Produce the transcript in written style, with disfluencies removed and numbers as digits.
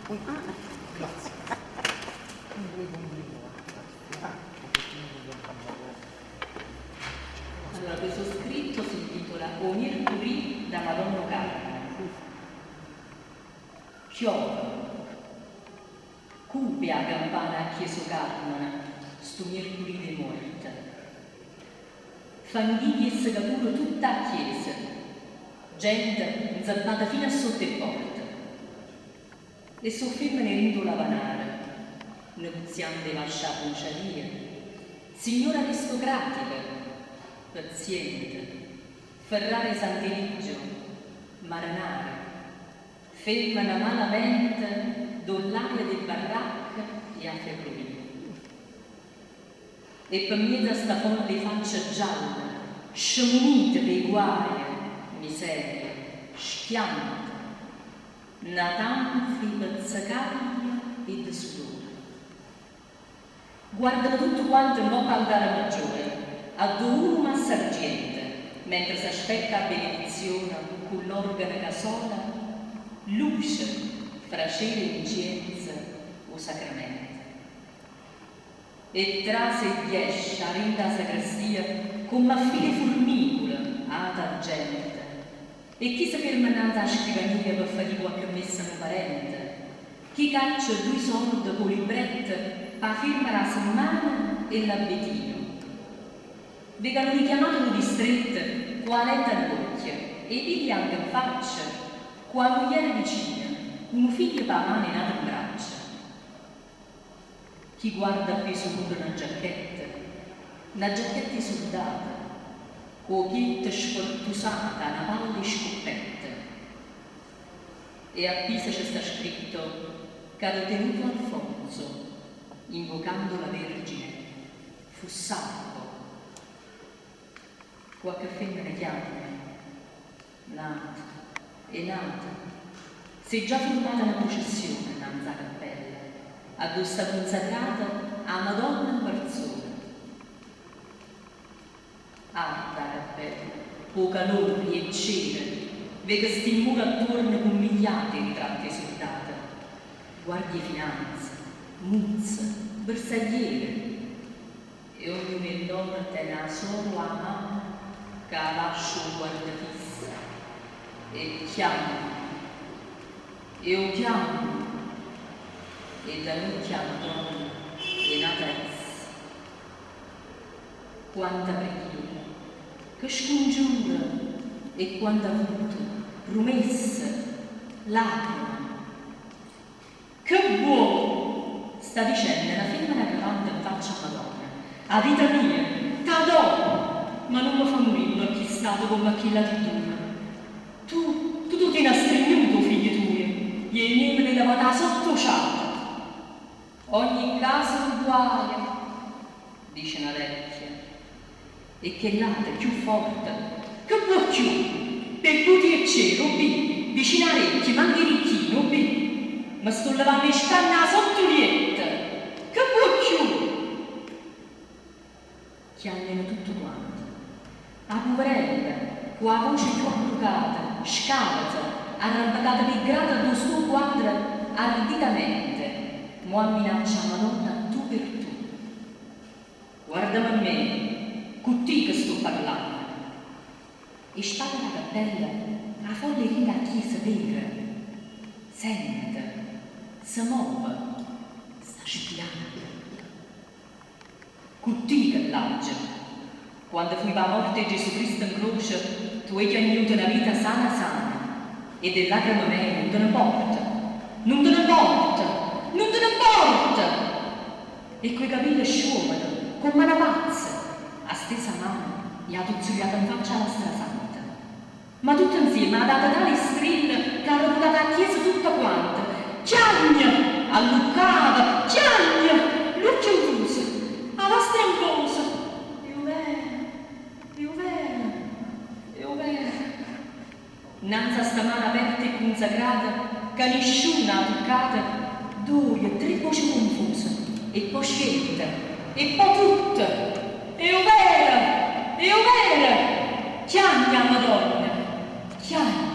Allora, questo scritto si intitola 'O Miercurì d' 'a Madonna 'o Carmene. Chiove. Cupe 'a campana 'a chiesa 'o Carmene stu miercurì d' 'e muorte. Fa 'nghiglia 'e segatura tutta 'a chiesa. Gente 'nzeppata fino a sotto 'e pporte. E so' femmene dint' 'o lavanaro, neguziante 'e vascio 'a cunciaria, signore aristocratiche, pezziente, ferrare 'e Sant'Eligio, marenare, femmene malamente d' 'o ll'aria d' 'e barracche e 'a ferruvia. E pe' mmiez'a sta folla 'e facce gialle, scemunite p' 'e guaie, miserie, schiante, na tanfa 'e pezzecaglia e de sudore. Guardano tuttu quante 'ncopp' 'altare maggiore, addò unu massargiente, mentre s'aspetta 'a benedizione cu ll'organo ca sona, luce fra cera e 'ncienzo 'o sacramento. E trase e ghiesce 'a dint' 'a sacrestia comm' a file 'e furmicule ata gente. E chi se ferma 'nnanze 'a scrivania pe' fa di' quacche messa a nu parente, chi caccia dduje solde p' 'o libretto p' 'a firma d' 'a semmana e ll'abetino. Veco nu richiamato d' 'o distretto cu 'a lenta all'uocchie e 'e pile janche 'nfaccia, cu 'a mugliera vicina, cu nu figlio p' 'a mano e n'ato 'mbraccia. Chi guarda appiso 'o muro na giacchetta, na giacchetta 'e surdato, cu 'o pietto spertusato 'a na palla 'e scuppetta. E appiso ce sta scritto, Caro tenuto Alfonso, invocando la Vergine, fu salvo. Quacche femmena chiagne, n'ata e n'ata. S'è già furmata na prucessione 'nnanz' 'a cappella, addò sta cunsacrata 'a Madonna 'mperzona. Arde 'a cappella, p' 'o calore e 'e ccere, veco sti mmure attuorno cummigliate 'e ritratte 'e surdate, guardie 'e finanza, muzze, bersagliere. E ognuno 'e lloro tene 'a sora o 'a mamma ca 'a vascio 'o guarda fissa e chiamma e 'o chiamma e da n'uocchio 'a Madonna e n'ata a isso. Quanta preghiere, che scungiure e quanta vute, prumesse, lacreme. Che bbuò! Sta dicenne na femmena crepante 'nfaccia 'a Madonna. A vita mia, t' 'a do! Ma nun me fa murì uno a chist'ato comme a chill'ati dduje. Tu, tu t' 'o tiene astrignuto 'o figlio tujo, i 'e miei me l'hê levato 'a sotto 'o ciato. Ogni caso è nu guaio, dice na vecchia. E chell'ata, cchiù forte, Che vuò cchiù? Pe puti e cera, 'o bbì, vicino 'a recchia, manco 'e ricchine, 'o bbì. Me sto levanno 'e scanne 'a sotto 'o lietto! Che vuò cchiù? Chiagneno tuttu quante. 'A puverella, cu 'a voce cchiù abbrucata, scàveza, arrampecata p' 'e grate addò sta 'o quadro, arditamente, mò amminaccia 'a Madonna a tu per tu. Guardame a me, cu tico sto parlanno. 'E spalle d' 'a cappella 'a folla 'e dint' 'a chiesa vere, sente, se move, sta spianno. Cu tico ll'aggio. Quando fuje p' 'a morte 'e Gesù Cristo 'ncroce, tu hê chiagnuto na vita sana sana e d' 'e lacreme meje nun te ne 'mporta, nun te ne 'mporta, nun te ne 'mporta! E cu 'e capille sciuovete, comm'a na pazza, ha stesa 'a mano e ha tuzzuliato 'nfaccia 'a lastra santa. Ma tutto 'nzieme ha dato tale strille ca ha arrevutata 'a chiesa tutta quanta. Chiagne! Alluccava, Chiagne! Ll'uocchie 'nfuse, 'a lastra 'nfosa. È overo, è overo, è overo. Nnanze a sta mano aperta e cunzacrata ca nisciuno ha tuccato, doje, tre voce confuse e po' scelte e po' tutte, È overo! È overo! Chiagne 'a Madonna! Chiagne!